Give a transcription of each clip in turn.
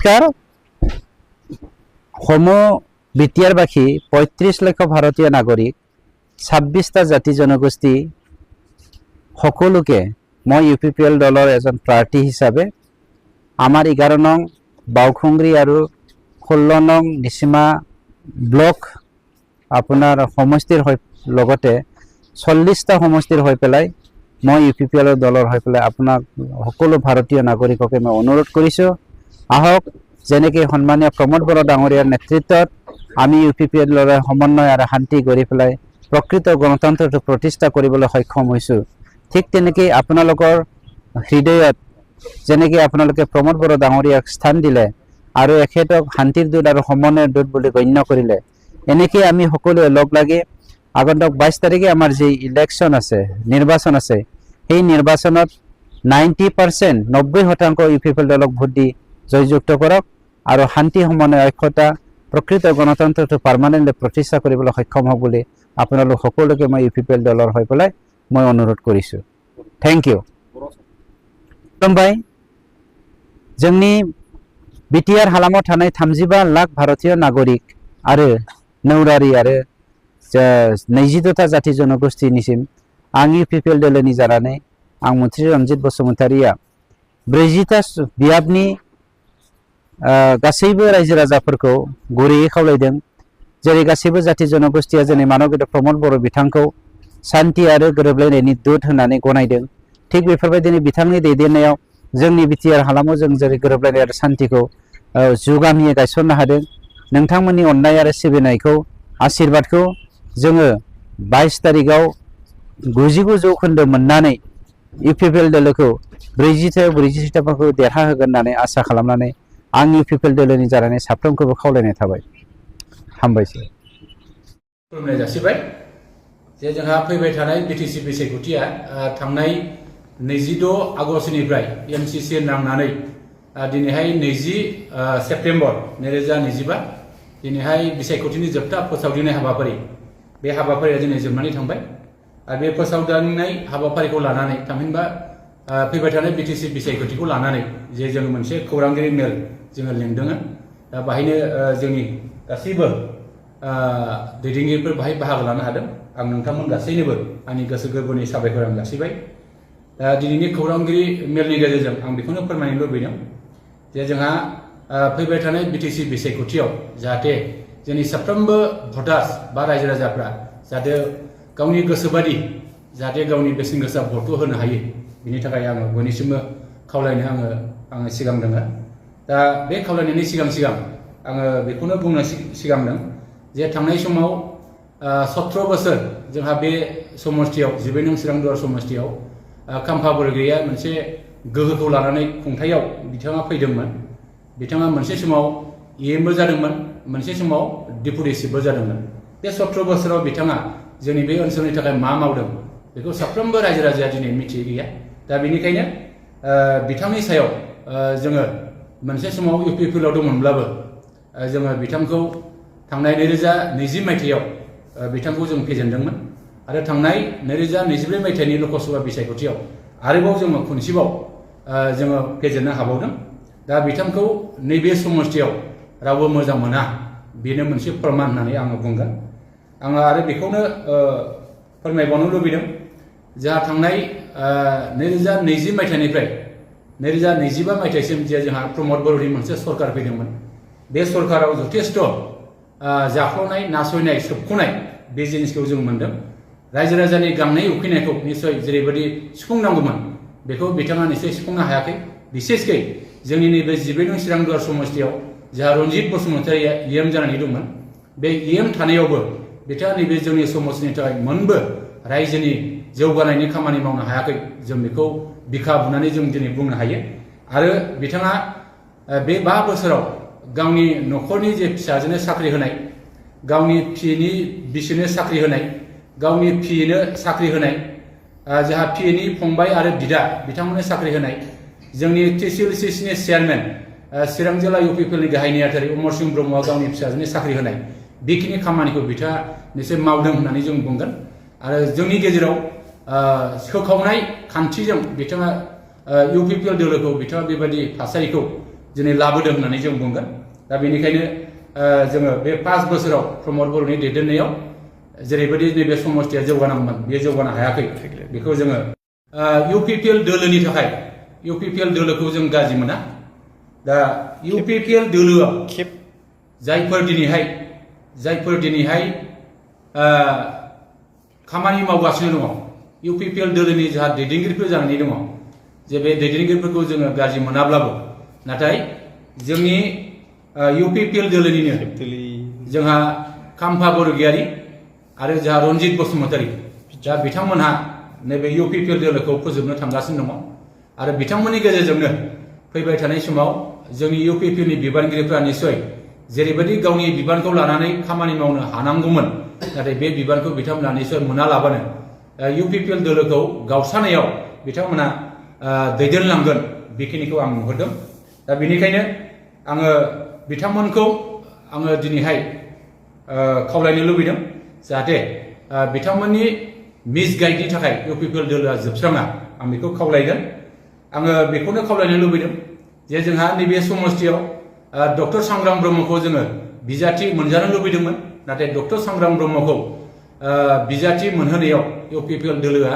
নমস্কাৰ সম বিটিয়াৰবাসী ৩৫ লাখ ভাৰতীয় নাগৰিক ২৬টা জাতি জনগোষ্ঠী সকলোকে মই ইউপিপিএল দলৰ এজন প্ৰাৰ্থী হিচাপে আমাৰ 11 নং বাউখুংগ্ৰী আৰু 16 নং নিচিমা ব্লক আপোনাৰ সমষ্টিৰ লগতে 40টা সমষ্টিৰ হৈ পেলাই মই ইউপিপিএল দলৰ হৈ পেলাই আপোনাক সকলো ভাৰতীয় নাগৰিককে মই অনুৰোধ কৰিছোঁ আহক যেনেকৈ সন্মানীয় প্ৰমোদ বড়ো ডাঙৰীয়াৰ নেতৃত্বত আমি ইউপিপিএলৰ সমন্বয় আৰু শান্তি গঢ়ি পেলাই প্ৰকৃত গণতন্ত্ৰটো প্ৰতিষ্ঠা কৰিবলৈ সক্ষম হৈছোঁ ঠিক তেনেকৈ আপোনালোকৰ হৃদয়ত যেনেকৈ আপোনালোকে প্ৰমোদ বড়ো ডাঙৰীয়াক স্থান দিলে আৰু এখেতক শান্তিৰ দূত আৰু সমন্বয়ৰ দূত বুলি গণ্য কৰিলে এনেকৈ আমি সকলোৱে লগ লাগি আগন্তুক 22 তাৰিখে আমাৰ যি ইলেকশ্যন আছে নিৰ্বাচন আছে সেই নিৰ্বাচনত 90% 90% ইউপিপিএল দলক ভোট দি জয়যুক্ত কৰক আৰু শান্তি সমন্বয় ঐক্যতা প্ৰকৃত গণতন্ত্ৰটো পাৰ্মানেণ্টলি প্ৰতিষ্ঠা কৰিবলৈ সক্ষম হওক বুলি আপোনালোক সকলোকে মই ইউপিপিএল দলৰ হৈ পেলাই মই অনুৰোধ কৰিছোঁ থ্যাংক ইউ ভাই जोंनि बिटिआर हालामाव थानाय 35 लाख भारतीय नागरिक आरो नौरारि आरो 22टा जाति जनगोष्ठीनिसिम आं इउपिपिएल दोलोनि जानानै आं मन्त्रि रन्जित बसुमतारिया 40टा बियाबनि गासैबो रायजो राजाफोरखौ गुरैयै खावलायदों जेरै गासैबो जाति जनगोष्ठीया जोंनि मानगेदेर प्रमोद बड़ो बिथांखौ शान्ति आरो गोरोबलायनायनि दूत होननानै गनायदों थिग बेफोरबायदिनो बिथांनि दैदेननायाव जोंनि बिटिआर हालामाव जों जेरै गोरोबलायनाय आरो शान्तिखौ जुगामियै गायसननो हादों नोंथांमोननि अननाय आरो सिबिनायखौ आशीर्बादखौ जोङो 22 तारिखआव 99% मोननानै इउपिपिएल दोलोखौ 40-46टाफोरखौ देरहाहोगोन होननानै आसा खालामनानै आं इउपिपिएल दोलोनि जानानै साफ्रोमखौबो खावलायनाय थाबाय हामबायसै खुलुमनाय जासिबाय जे जोंहा फैबाय थानाय बिटिसि बिसायख'थिया थांनाय 26 आगस्तनिफ्राय एमसिसि नांनानै दिनैहाय 20 सेप्तेम्बर 2025 दिनैहाय बिसायख'थिनि जोबथा फोसावदिंनाय हाबाफारि बे हाबाफारिया दिनै जोबनानै थांबाय आरो बे फोसावदिंनाय हाबाफारिखौ लानानै थामहिनबा फैबाय थानाय बिटिसि बिसायख'थिखौ लानानै जे जों मोनसे खौरांगिरि मेल जोङो लिंदों दा बाहायनो जोंनि गासैबो दैदेनगिरिफोर बाहाय बाहागो लानो हादों आं नोंथांमोन गासैनोबो आंनि गोसो गोरबोनि साबायखर आं जासिबाय दा दिनैनि खौरांगिरि मेलनि गेजेरजों आं बेखौनो फोरमायनो लुबैदों जे जोंहा फैबाय थानाय बिटिसि बिसायख'थियाव जाहाथे जोंनि साफ्रोमबो भटार्स बा रायजो राजाफ्रा जाहाथे गावनि गोसोबादि जाहाथे गावनि बेसेन गोसा भटखौ होनो हायो बिनि थाखाय आङो बयनिसिमबो खावलायनो आङो सिगांदों दा बे खावलायनायनि सिगां आङो बेखौनो बुंनो सिगांदों जे थांनाय समाव 17 बोसोर जोंहा बे समष्टियाव 12 नं चिरांदुवार समष्टियाव खाम्फा बरग'हाइया मोनसे गोहोखौ लानानै खुंथायाव बिथाङा फैदोंमोन बिथाङा मोनसे समाव इएमबो जादोंमोन मोनसे समाव डिपुटि चिफबो जादोंमोन बे 17 बोसोराव बिथाङा जोंनि बे ओनसोलनि थाखाय मा मावदों बेखौ साफ्रोमबो रायजो राजाया दिनै मिथियै गैया दा बेनिखायनो बिथांनि सायाव जोङो मोनसे समाव इउपिपिएलआव दंमोनब्लाबो जोङो बिथांखौ थांनाय 2020 मायथाइयाव बिथांखौ जों फेजेनदोंमोन आरो थांनाय 2024 मायथाइनि लकसभा बिसायख'थियाव आरोबाव जोङो खनसेबाव जोङो फेजेननो हाबावदों दा बिथांखौ नैबे समष्टियाव रावबो मोजां मोना बेनो मोनसे प्रमान होननानै आङो बुंगोन आङो आरो बेखौनो फोरमायबावनो लुबैदों जोंहा थांनाय 2020 मायथाइनिफ्राय 2025 मायथाइसिम जे जोंहा प्रमोद बड़ोनि मोनसे सरकार फैदोंमोन बे सरकाराव जथेस्थ जाख्ल'नाय नासयनाय सोबख'नाय बे जिनिसखौ जों मोनदों रायजो राजानि गांनाय उखैनायखौ निस्सय जेरैबायदि सुफुंनांगौमोन बेखौ बिथाङा निस्सय सुफुंनो हायाखै बिसेसकै जोंनि नैबे 12 नं चिरांदुवार समष्टियाव जोंहा रन्जित बसुमतारिया इएम जानानै दंमोन बे इएम थानायावबो बिथाङा नैबे जोंनि समाजनि थाखाय मोनबो रायजोनि जौगानायनि खामानि मावनो हायाखै जों बेखौ बिखा बुनानै जों दिनै बुंनो हायो आरो बिथाङा बे 5 बोसोराव गावनि न'खरनि जे फिसाजोनो साख्रि होनाय गावनि फिनि बिसिनो साख्रि होनाय गावनि फिनो साख्रि होनाय जोंहा फिनि फंबाय आरो बिदा बिथांमोननो साख्रि होनाय जोंनि टिसिएलसिनि चेयारमेन चिरां जिल्ला इउपिपिएलनि गाहाय नेहाथारि अमर सिंह ब्रह्मआ गावनि फिसाजोनो साख्रि होनाय बेखिनि खामानिखौ बिथाङा निस्सय मावदों होननानै जों बुंगोन आरो जोंनि गेजेराव होखावनाय खान्थिजों बिथाङा इउपिपिएल दोलोखौ बिथाङा बेबायदि थासारिखौ दिनै लाबोदों होननानै जों बुंगोन दा बेनिखायनो जोङो बे 5 बोसोराव प्रमद बर'नि दैदेननायाव जेरैबायदि नैबे समष्टिया जौगानांगौमोन बेयो जौगानो हायाखै बेखौ जोङो UPPL दोलोनि थाखाय UPPL दोलोखौ जों गाज्रि मोना दा UPPL दोलोआव जायफोर दिनैहाय खामानि मावगासिनो दङ UPPL दोलोनि जा दैदेनगिरिफोर जानानै दङ जे बे दैदेनगिरिफोरखौ जोङो गाज्रि मोनाब्लाबो नाथाय जोंनि UPPL दोलोनिनो जोंहा खाम्फा बरगयारी आरो जोंहा रनजित बसुमतारी दा बिथांमोनहा नैबे UPPL दोलोखौ फोजोबनो थांगासिनो दङ आरो बिथांमोननि गेजेरजोंनो फैबाय थानाय समाव जोंनि UPPLनि बिबानगिरिफोरा निश्चय जेरैबायदि गावनि बिबानखौ लानानै खामानि मावनो हानांगौमोन नाथाय बे बिबानखौ बिथांमोना निश्चय मोनालाबानो UPPL दोलोखौ गावस्रानायाव बिथांमोना दैदेनलांगोन बेखिनिखौ आं नुहुरदों दा बेनिखायनो आङो बिथांमोनखौ आङो दिनैहाय खावलायनो लुबैदों जाहाथे बिथांमोननि मिसगाइडनि थाखाय UPPL दोलोआ जोबस्राङा आं बेखौ खावलायगोन आङो बेखौनो खावलायनो लुबैदों जे जोंहा नैबे समष्टियाव डक्टर सांग्राम ब्रह्मखौ जोङो बिजाथि मोनजानो लुबैदोंमोन नाथाय डक्टर सांग्राम ब्रह्मखौ बिजाथि मोनहोनायाव UPPL दोलोआ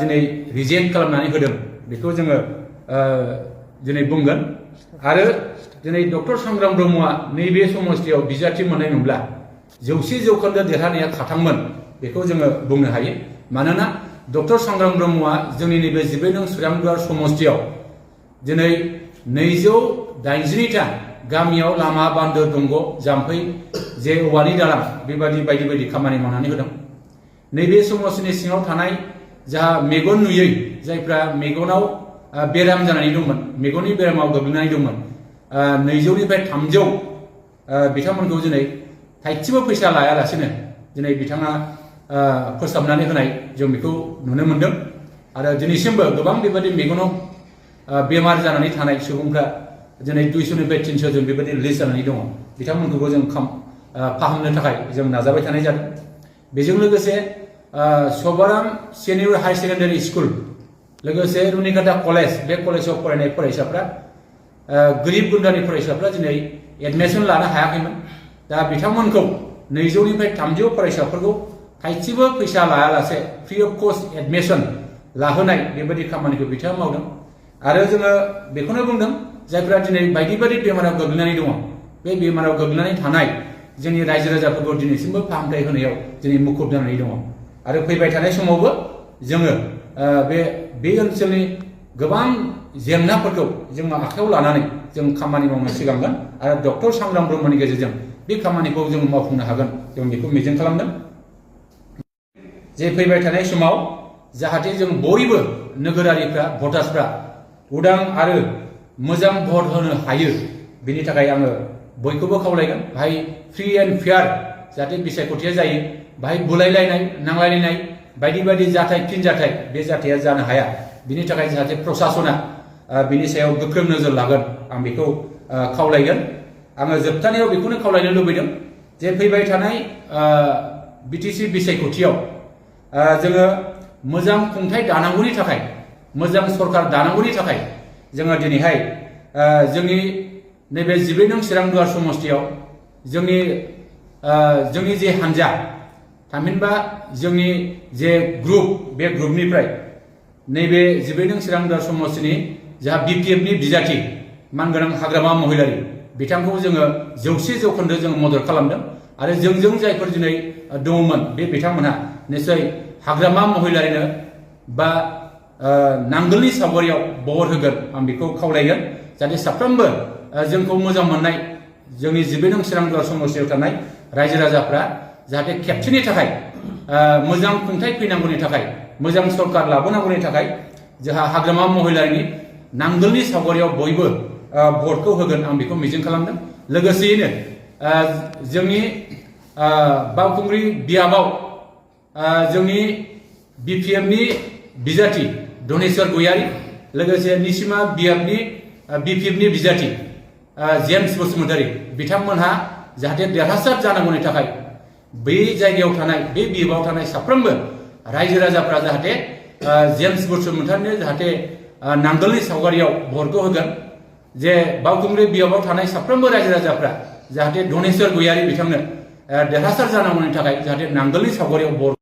दिनै रिजेक्ट खालामनानै होदों बेखौ जोङो दिनै बुंगोन आरो दिनै डक्टर सांग्राम ब्रह्मआ नैबे समष्टियाव बिजाथि मोननायमोनब्ला 100% देरहानाया खाथांमोन बेखौ जोङो बुंनो हायो मानोना डक्टर सांग्राम ब्रह्मआ जोंनि नैबे 12 नं सोरांदुवार समष्टियाव दिनै 282टा गामियाव लामा बान्दो दंग जाम्फै जे औवानि दालां बेबायदि बायदि बायदि खामानि मावनानै होदों नैबे समष्टिनि सिङाव थानाय जा मेगन नुयै जायफ्रा मेगनाव बेराम जानानै दंमोन मेगननि बेरामाव गोग्लैनानै दंमोन 200 निफ्राय 300 बिथांमोनखौ दिनै थाइसेबो फैसा लायालासेनो दिनै बिथाङा फोसाबनानै होनाय जों बेखौ नुनो मोनदों आरो दिनैसिमबो गोबां बेबायदि मेगनाव बेमार जानानै थानाय सुबुंफ्रा दिनै 200 निफ्राय 300 जों बेबायदि लिस्ट जानानै दङ बिथांमोनखौबो जों फाहामनो थाखाय जों नाजाबाय थानाय जादों बेजों लोगोसे सभाराम सिनियर हाई सेकेन्डारि स्कुल लोगोसे रुनिकाटा कलेज बे कलेजाव फरायनाय फरायसाफ्रा गोरिब गुन्द्रानि फरायसाफ्रा दिनै एडमिसन लानो हायाखैमोन दा बिथांमोनखौ 200 निफ्राय 300 फरायसाफोरखौ थाइसेबो फैसा लायालासे फ्रि अफ कस्ट एडमिसन लाहोनाय बेबायदि खामानिखौ बिथाङा मावदों आरो जोङो बेखौनो बुंदों जायफ्रा दिनै बायदि बायदि बेमाराव गोग्लैनानै दङ बे बेमाराव गोग्लैनानै थानाय जोंनि रायजो राजाफोरखौ दिनैसिमबो फाहामथाय होनायाव दिनै मुखुब जानानै दङ आरो फैबाय थानाय समावबो जोङो बे ओनसोलनि गोबां जेंनाफोरखौ जोङो आखायाव लानानै जों खामानि मावनो सिगांगोन आरो डक्टर सांग्राम ब्रह्मनि गेजेरजों बे खामानिखौ जों मावफुंनो हागोन जों बेखौ मिजिं खालामदों जे फैबाय थानाय समाव जाहाथे जों बयबो नोगोरारिफ्रा भटार्सफ्रा उदां आरो मोजां भट होनो हायो बेनि थाखाय आङो बयखौबो खावलायगोन बाहाय फ्रि एन्ड फेयार जाहाथे बिसायख'थिया जायो बाहाय बुलायलायनाय नांलायलायनाय बायदि बायदि जाथाय फिनजाथाय बे जाथाया जानो हाया बिनि थाखाय जाहाथे प्रशासना बिनि सायाव गोख्रों नोजोर लागोन आं बेखौ खावलायगोन आङो जोबथानायाव बेखौनो खावलायनो लुबैदों जे फैबाय थानाय बिटिसि बिसायख'थियाव जोङो मोजां खुंथाय दानांगौनि थाखाय मोजां सरकार दानांगौनि थाखाय जोङो दिनैहाय जोंनि नैबे 14 नं सोरांदुवार समष्टियाव जोंनि जे हान्जा थामहिनबा जोंनि जे ग्रुप बे ग्रुपनिफ्राय नैबे 14 नं सोरांदुवार समष्टिनि जा BPFनि बिजाथि मानगोनां हाग्रामा महिलारि बिथांखौ जोङो 100% जोङो मदद खालामदों आरो जोंजों जायफोर दिनै दङमोन बे बिथांमोनहा निश्चय हाग्रामा महिलारिनो बा नांगोलनि सावगारियाव भट होगोन आं बेखौ खावलायगोन जाहाथे साफ्रोमबो जोंखौ मोजां मोननाय जोंनि 14 नं सोरांदुवार समष्टियाव थानाय रायजो राजाफ्रा जाहाथे खेबसेनि थाखाय मोजां खुंथाय फैनांगौनि थाखाय मोजां सरकार लाबोनांगौनि थाखाय जोंहा हाग्रामा महिलारिनि नांगोलनि सावगारियाव बयबो भटखौ होगोन आं बेखौ मिजिं खालामदों लोगोसेयैनो जोंनि बावखुंग्रि बियाबाव जोंनि BPFनि बिजाथि धनेश्वर गयारी लोगोसे निसिमा BPFनि बिजाथि जेम्स बसुमतारी बिथांमोनहा जाहाथे देरहासार जानांगौनि थाखाय बै जायगायाव थानाय बे बियाबाव थानाय साफ्रोमबो रायजो राजाफ्रा जाहाथे जेम्स बसुमतारीनो जाहाथे नांगोलनि सावगारियाव भटखौ होगोन जे बावखुंग्रि बियाबाव थानाय साफ्रोमबो रायजो राजाफ्रा जाहाथे धनेश्वर गयारि बिथांनो देरहासार जानांगौनि थाखाय जाहाथे नांगोलनि सावगारियाव बर